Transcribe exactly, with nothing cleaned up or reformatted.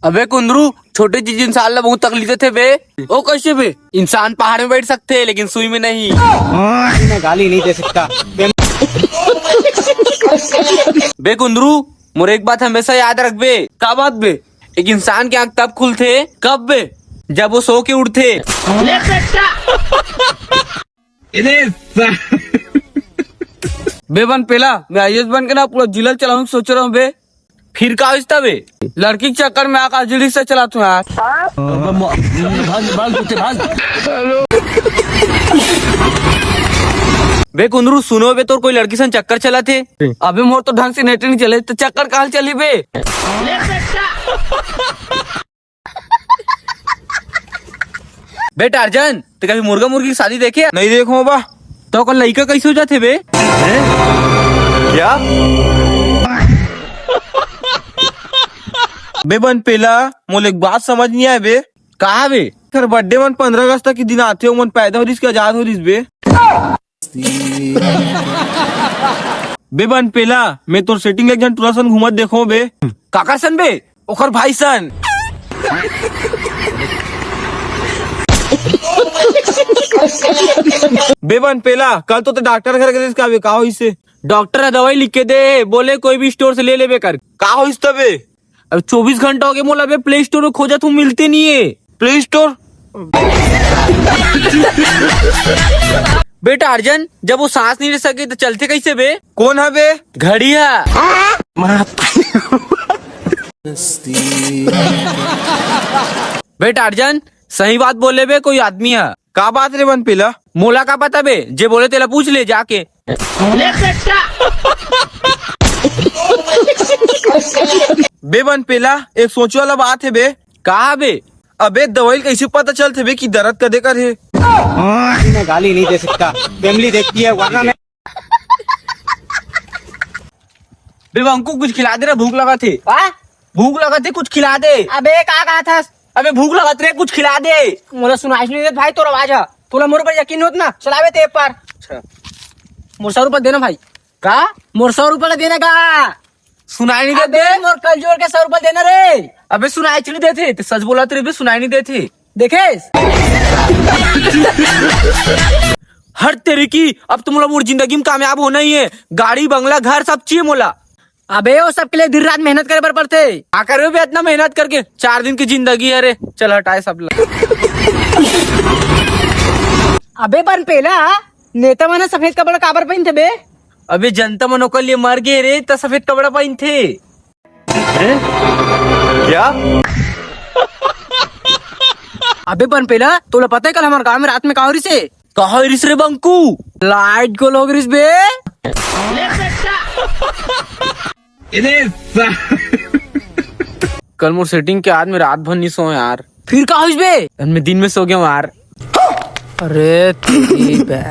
अबे कुंदरू, छोटे चीज इंसान ला बहुत तकलीफ देथे बे। ओ कैसे बे? इंसान पहाड़ में बैठ सकथे लेकिन सुई में नहीं। मैं गाली नहीं दे सकता। बे कुंदरू, मोर एक बात हमेशा याद रखबे। का बात बे? एक इंसान के आंख तब खुलथे। कब बे? जब वो सो के उठथे। बे बन पेला, मैं आईएएस बन के ना पूरा जिला चलाऊं सोच रहा हूँ बे। फिर का होइस तबे? लड़की के चक्कर में आकाश जी रिक्शा चलात हूँ यार। बे कुंदरू, सुनो बे, तोर कोई लड़की सन चक्कर चलाथे? अबे मोर तो ढंग से नेट नहीं चले, तो चक्कर कहाँ चली बे? बे टार्जन, ते कभी मुर्गा मुर्गी की शादी देखे? नहीं देखो बा। तो ओकर लइका कैसे हो जाथे बे? हैं? क्या? बे बन पेला, मोला एक बात समझ नहीं आए बे। का बे? खर बर्थडे मन पंद्रह अगस्त के दिन आथे, ओमन पैदा हो रिस के आजाद हो रिस बे। बे बन पेला, मैं तोर सेटिंग एक झन टूरा सन घूमत देखो बे। काकर सन बे? ओकर भाई सन। बे बन पेला, कल तो ते डॉक्टर घर गए का बे, का होइस हे? डॉक्टर ह दवाई लिख के दे, बोले कोई भी स्टोर से ले लेबे कर। का होइस तबे? अब चौबीस घंटा हो गए मोला बे प्ले स्टोर में खोजत हूँ, मिलते नहीं है। Play store? बे टार्जन, जब वो सांस नहीं ले सके तो चलते कैसे बे? कौन है बे? घड़िया। बे टार्जन, सही बात बोले बे, कोई आदमी है। का बात रे बन पेला? मोला का पता बे, जे बोले तेला पूछ ले जाके। बे बन पेला, एक सोचे वाला बात है बे। का बे? अबे दवाई कैसे पता चलथे बे कि दर्द कदे कर हे? मैं गाली नहीं दे सकता, फैमिली देखती है वरना मैं बे बंकू, कुछ खिला दे रे, भूख लगा थे। का? भूख लगा थे, कुछ खिला दे। अबे का कहा था? अबे भूख लगा थे, कुछ खिला दे। मोला सुनाई नहीं देत भाई तोर आवाज ह। तोला मोर ऊपर यकीन होत ना, चलावे ते एक बार। अच्छा। मोर सौ रुपया देना भाई। का? मोर सौ रुपया देना का? सुनाई नहीं देत अबे बे? मोर कल जोड़ के सौ रुपया देना रे। अबे सुनाई नहीं देत हे, ते सच बोला तेरे बे, सुनाई नहीं देत हे। देखेस? हर तेरे की, अब तो मोला मोर जिंदगी में कामयाब होना ही है। गाड़ी, बंगला, घर सब चाहिए मोला। अबे वो सब के लिए दिन रात मेहनत करे बर पड़थे। का करबे बे इतना मेहनत करके? चार दिन की जिंदगी है रे। चल हटाए सब ला। अबे बन पेला, नेता मन ह सफेद कपड़ा काबर पहिनथे बे? अबे जनता मन ओकर लिए मर गे रे, त सफेद कपड़ा पहिनथे। हैं? क्या? अबे बन पेला, तोला पता है कल हमारे गांव में रात में का हो रही से? का हो रही रे बंकू? लाइट गोल हो गई बे। कल मोर सेटिंग के आदमी रात भर नहीं सो यार। फिर का होइस बे? कल मैं दिन में सो गया यार। अरे तेरी बे।